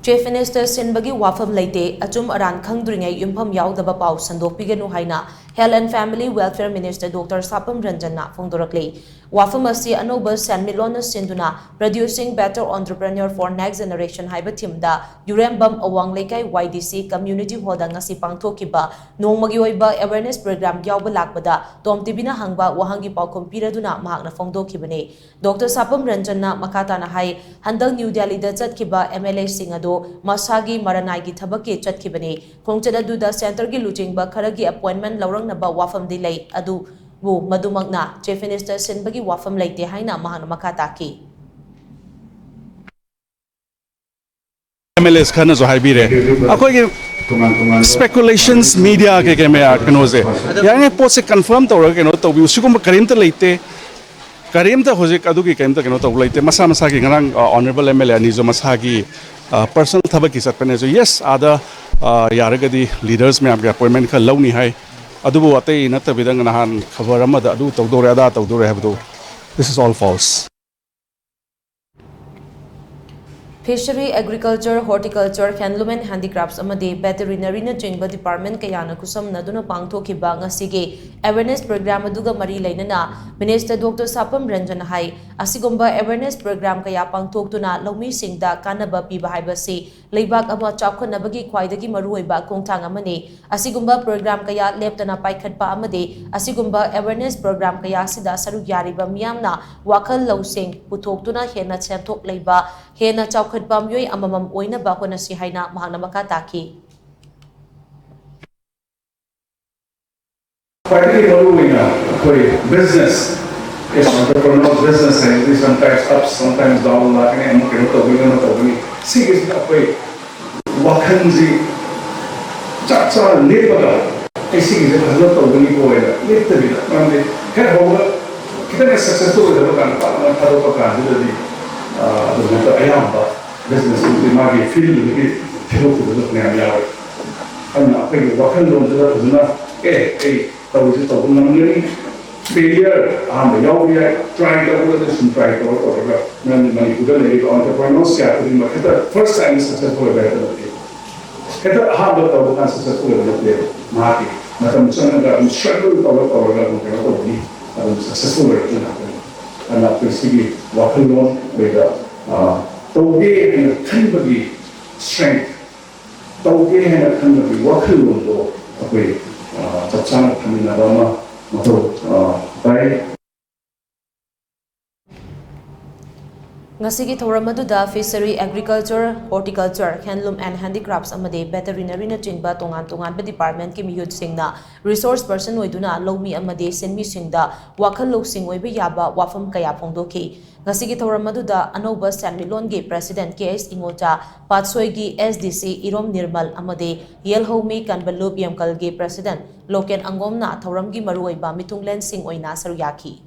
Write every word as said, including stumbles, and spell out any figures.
Chief Minister ꯁꯤꯟꯕꯒꯤ ꯋꯥꯐꯝ ꯂꯩꯇꯦ, ꯑꯆꯨꯝ ꯑꯔꯥꯟ ꯈꯪꯗ꯭ꯔꯤꯉꯩ ꯌꯨꯝꯐꯝ ꯌꯥꯎꯗꯕ ꯄꯥꯎ ꯁꯟꯗꯣꯛꯄꯤꯒꯅꯨ ꯍꯥꯏꯅ Health and Family Welfare Minister Doctor ꯁꯥꯄꯝ ꯔꯟꯖꯟꯅ ꯐꯣꯡꯗꯣꯔꯛꯂꯤ꯫ ꯋꯥꯐꯝ ꯑꯁꯤ ꯑꯅꯧꯕ ꯁꯦꯟꯃꯤꯠꯂꯣꯟꯅ ꯁꯤꯟꯗꯨꯅ Producing Better Entrepreneur for Next Generation ꯍꯥꯏꯕ ꯊꯤꯝꯗ ꯌꯨꯔꯦꯝꯕꯝ ꯑꯋꯥꯡ ꯂꯩꯀꯥꯏ Y D C Community Hallꯗ ꯉꯁꯤ ꯄꯥꯡꯊꯣꯛꯈꯤꯕ ꯅꯣꯡꯃꯒꯤ ꯑꯣꯏꯕ awareness program ꯌꯥꯎꯕ ꯂꯥꯛꯄꯗ ꯇꯣꯝ ꯇꯤꯚꯤꯅ ꯍꯪꯕ ꯋꯥꯍꯪꯒꯤ ꯄꯥꯎꯈꯨꯝ ꯄꯤꯔꯗꯨꯅ ꯃꯍꯥꯛꯅ ꯐꯣꯡꯗꯣꯛꯈꯤꯕꯅꯤ꯫ ꯗꯣꯛꯇꯔ ꯁꯥꯄꯝ ꯔꯟꯖꯟꯅ ꯃꯈꯥ ꯇꯥꯅ ꯍꯥꯏ, ꯍꯟꯗꯛ ꯅ꯭ꯌꯨ ꯗꯦꯜꯂꯤꯗ ꯆꯠꯈꯤꯕ M L Aꯁꯤꯡ ꯑꯗꯨ ꯃꯁꯥꯒꯤ ꯃꯔꯅꯥꯏꯒꯤ ꯊꯕꯛꯀꯤ ꯆꯠꯈꯤꯕꯅꯤ꯫ ꯈꯣꯡꯆꯠ ꯑꯗꯨꯗ centreꯒꯤ ꯂꯨꯆꯤꯡꯕ ꯈꯔꯒꯤ appointment ꯂꯧꯔꯛꯅꯕ ꯋꯥꯐꯝꯗꯤ ꯂꯩ, ꯑꯗꯨꯕꯨ ꯃꯗꯨꯃꯛꯅ Chief Minister ꯁꯤꯟꯕꯒꯤ ꯋꯥꯐꯝ ꯂꯩꯇꯦ ꯍꯥꯏꯅ ꯃꯍꯥꯛꯅ ꯃꯈꯥ ꯇꯥꯈꯤ꯫ M L As ꯈꯔꯅꯁꯨ ꯍꯥꯏꯕꯤꯔꯦ, ꯑꯩꯈꯣꯏꯒꯤ speculations, media ꯀꯩ ꯀꯩ ꯃꯌꯥꯝ ꯀꯩꯅꯣꯁꯦ, ꯌꯥꯔꯤꯉꯩ ꯄꯣꯠꯁꯦ confirm ꯇꯧꯔꯒ ꯀꯩꯅꯣ ꯇꯧꯕꯤꯌꯨ꯫ ꯁꯤꯒꯨꯝꯕ ꯀꯔꯤꯝꯇ ꯂꯩꯇꯦ, ꯀꯔꯤꯝꯇ ꯍꯧꯖꯤꯛ ꯑꯗꯨꯒꯤ ꯀꯔꯤꯝꯇ ꯀꯩꯅꯣ ꯇꯧꯕ ꯂꯩꯇꯦ꯫ ꯃꯁꯥ ꯃꯁꯥꯒꯤ ꯉꯔꯥꯡ Honourable M L A ꯑꯅꯤꯁꯨ ꯃꯁꯥꯒꯤ personal ꯊꯕꯛꯀꯤ ꯆꯠꯄꯅꯦꯁꯨ꯫ Yes, ꯑꯥꯗ ꯌꯥꯔꯒꯗꯤ leaders ꯃꯌꯥꯝꯒꯤ appointment ꯈꯔ ꯂꯧꯅꯤ ꯍꯥꯏ, ꯑꯗꯨꯕꯨ ꯑꯇꯩ ꯅꯠꯇꯕꯤꯗ ꯅꯍꯥꯟ ꯈꯕꯔ ꯑꯃꯗ ꯑꯗꯨ ꯇꯧꯗꯧꯔꯦ ꯑꯗꯥ ꯇꯧꯗꯧꯔꯦ ꯍꯥꯏꯕꯗꯨ, this is all false꯫ Fishery, Agriculture, Horticulture, Handloom and Handicrafts ꯑꯃꯗꯤ Veterinaryꯅꯆꯤꯡꯕ department ꯀꯌꯥꯅ ꯈꯨꯠꯁꯝꯅꯗꯨꯅ ꯄꯥꯡꯊꯣꯛꯈꯤꯕ ꯉꯁꯤꯒꯤ awareness program ꯑꯗꯨꯒ ꯃꯔꯤ ꯂꯩꯅꯅ Minister ꯗꯣꯛꯇꯔ ꯁꯥꯄꯝ ꯔꯟꯖꯟꯅ ꯍꯥꯏ, ꯑꯁꯤꯒꯨꯝꯕ awareness program ꯀꯌꯥ ꯄꯥꯡꯊꯣꯛꯇꯨꯅ ꯂꯧꯃꯤꯁꯤꯡꯗ ꯀꯥꯟꯅꯕ ꯄꯤꯕ ꯍꯥꯏꯕꯁꯤ ꯂꯩꯕꯥꯛ ꯑꯃ ꯆꯥꯎꯈꯠꯅꯕꯒꯤ ꯈ꯭ꯋꯥꯏꯗꯒꯤ ꯃꯔꯨꯑꯣꯏꯕ ꯈꯣꯡꯊꯥꯡ ꯑꯃꯅꯤ꯫ ꯑꯁꯤꯒꯨꯝꯕ program ꯀꯌꯥ ꯂꯦꯞꯇꯅ ꯄꯥꯏꯈꯠꯄ ꯑꯃꯗꯤ ꯑꯁꯤꯒꯨꯝꯕ awareness program ꯀꯌꯥ ꯑꯁꯤꯗ ꯁꯔꯨꯛ ꯌꯥꯔꯤꯕ ꯃꯤꯌꯥꯝꯅ ꯋꯥꯈꯜ ꯂꯧꯁꯤꯡ ꯄꯨꯊꯣꯛꯇꯨꯅ ꯍꯦꯟꯅ ꯁꯦꯟꯊꯣꯛ ꯂꯩꯕ, ꯍꯦꯟꯅ ꯆꯥꯎꯈꯠꯄ ꯃꯤꯑꯣꯏ ꯑꯃꯃꯝ ꯑꯣꯏꯅꯕ ꯍꯣꯠꯅꯁꯤ ꯍꯥꯏꯅ ꯃꯍꯥꯛꯅ ꯃꯈꯥ ꯇꯥꯈꯤ꯫ ꯈ꯭ꯋꯥꯏꯗꯒꯤ ꯃꯔꯨ ꯑꯣꯏꯅ ꯑꯩꯈꯣꯏ business, yes, entrepreneur business ꯍꯥꯏꯕꯗꯤ sometimes up, sometimes down ꯂꯥꯛꯀꯅꯤ, ꯑꯃ ꯀꯩꯅꯣ ꯇꯧꯒꯅꯤ, ꯑꯃ ꯇꯧꯒꯅꯤ꯫ ꯁꯤꯒꯤꯁꯤꯗ ꯑꯩꯈꯣꯏ ꯋꯥꯈꯜꯁꯤ ꯆꯞ ꯆꯥꯅ ꯂꯦꯞꯄꯒ ꯑꯩ ꯁꯤꯒꯤꯁꯦ ꯐꯖꯅ ꯇꯧꯒꯅꯤꯀꯣ ꯍꯥꯏꯅ ꯂꯦꯞꯇꯕꯤꯗ, ꯃꯔꯝꯗꯤ ꯍꯦꯛ ꯍꯧꯕ ꯈꯤꯇꯪ successful ꯑꯣꯏꯗꯕ ꯀꯥꯟꯗ ꯄꯥꯛꯅ ꯊꯥꯗꯣꯛꯄ ꯀꯥꯟꯗꯨꯗꯗꯤ ꯑꯗꯨꯃꯥꯏꯅ ꯑꯌꯥꯝꯕ businessꯇꯨꯗꯤ ꯃꯥꯒꯤ fieldꯗꯨꯗꯒꯤ ꯊꯥꯗꯣꯛꯈꯤꯕꯁꯨ ꯐꯅꯌꯥꯝ ꯌꯥꯎꯋꯦ꯫ ꯑꯗꯨꯅ ꯑꯩꯈꯣꯏꯒꯤ ꯋꯥꯈꯜꯂꯣꯟꯁꯤꯗ ꯐꯖꯅ ꯑꯦ ꯑꯩ ꯇꯧꯔꯤꯁꯦ ꯇꯧꯕ ꯉꯝꯒꯅꯤ, ꯐꯦꯂꯤꯌꯔ ꯑꯍꯥꯟꯕ ꯌꯥꯎꯕ ꯌꯥꯏ꯫ ꯇ꯭ꯔꯥꯏ ꯇꯧꯔꯒ ꯁꯨꯝ ꯇ꯭ꯔꯥꯏ ꯇꯧꯔ ꯇꯧꯔꯒ ꯅꯪ ꯃꯅꯤꯄꯨꯔꯗ ꯂꯩꯔꯤꯕ ꯑꯣꯟꯇꯔꯄ꯭ꯔꯤꯅꯔꯁ ꯀꯌꯥ ꯈꯨꯗꯤꯡꯃꯛ ꯍꯦꯛꯇ ꯐꯥꯔꯁ ꯇꯥꯏꯝ ꯁꯛꯁꯦꯁꯐꯨꯜ ꯑꯣꯏꯕ ꯍꯦꯛꯇ ꯅꯠꯇꯦ꯫ ꯍꯦꯛꯇ ꯑꯍꯥꯟꯕ ꯇꯧꯕ ꯀꯥꯟꯗ ꯁꯛꯁꯦꯁꯐꯨꯜ ꯑꯣꯏꯕ ꯅꯠꯇꯦ꯫ ꯃꯍꯥꯛꯀꯤ ꯃꯇꯝ ꯆꯪꯉꯒ ꯑꯗꯨꯝ ꯁ꯭ꯇꯔꯒꯜ ꯇꯧꯔ ꯇꯧꯔꯒ ꯑꯗꯨꯝ ꯀꯩꯅꯣ ꯇꯧꯕꯅꯤ꯫ ꯑꯗꯨꯝ ꯁꯛꯁꯦꯁꯐꯨꯜ ꯑꯣꯏꯔꯛꯄ ꯉꯥꯛꯇꯅꯤ꯫ ꯑꯗꯨꯅ ꯑꯩꯈꯣꯏ ꯁꯤꯒꯤ ꯋꯥꯈꯜꯂꯣꯟ ꯑꯩꯈꯣꯏꯗ ꯇꯧꯒꯦ ꯍꯥꯏꯅ ꯈꯟꯕꯒꯤ ꯁ꯭ꯇꯔꯦꯡ, ꯇꯧꯒꯦ ꯍꯥꯏꯅ ꯈꯟꯕꯒꯤ ꯋꯥꯈꯜꯂꯣꯟꯗꯣ ꯑꯩꯈꯣꯏ ꯆꯞ ꯆꯥꯅ ꯊꯝꯃꯤꯟꯅꯕ ꯑꯃ ꯃꯊꯧ ꯇꯥꯏ꯫ ꯉꯁꯤꯒꯤ ꯊꯧꯔꯝ ꯑꯗꯨꯗ Fishery, Agriculture, Horticulture, Handloom and Handicrafts ꯑꯃꯗꯤ Veterinary ꯅꯆꯤꯡꯕ ꯇꯣꯉꯥꯟ ꯇꯣꯉꯥꯟꯕ department ꯀꯤ ꯃꯤꯍꯨꯠꯁꯤꯡꯅ resource person ꯑꯣꯏꯗꯨꯅ ꯂꯧꯃꯤ ꯑꯃꯗꯤ ꯁꯤꯟꯃꯤꯁꯤꯡꯗ ꯋꯥꯈꯜ ꯂꯧꯁꯤꯡ ꯑꯣꯏꯕ ꯌꯥꯕ ꯋꯥꯐꯝ ꯀꯌꯥ ꯐꯣꯡꯗꯣꯛꯈꯤ꯫ ꯉꯁꯤꯒꯤ ꯊꯧꯔꯝ ꯑꯗꯨꯗ ꯑꯅꯧꯕ ꯁꯦꯟꯃꯤꯠꯂꯣꯟꯒꯤ president ꯀꯦ ꯑꯩꯆ ꯏꯉꯣꯜꯆꯥ, ꯄꯥꯠꯁꯣꯏꯒꯤ S D C ꯏꯔꯣꯝ ꯅꯤꯔꯃꯜ ꯑꯃꯗꯤ ꯌꯦꯜꯍꯧꯃꯤ ꯀꯟꯕꯂꯨꯞ ꯌꯦꯝꯀꯜꯒꯤ president ꯂꯣꯀꯦꯟ ꯑꯪꯒꯣꯝꯅ ꯊꯧꯔꯝꯒꯤ ꯃꯔꯨꯑꯣꯏꯕ ꯃꯤꯊꯨꯡꯂꯦꯟꯁꯤꯡ ꯑꯣꯏꯅ ꯁꯔꯨꯛ ꯌꯥꯈꯤ꯫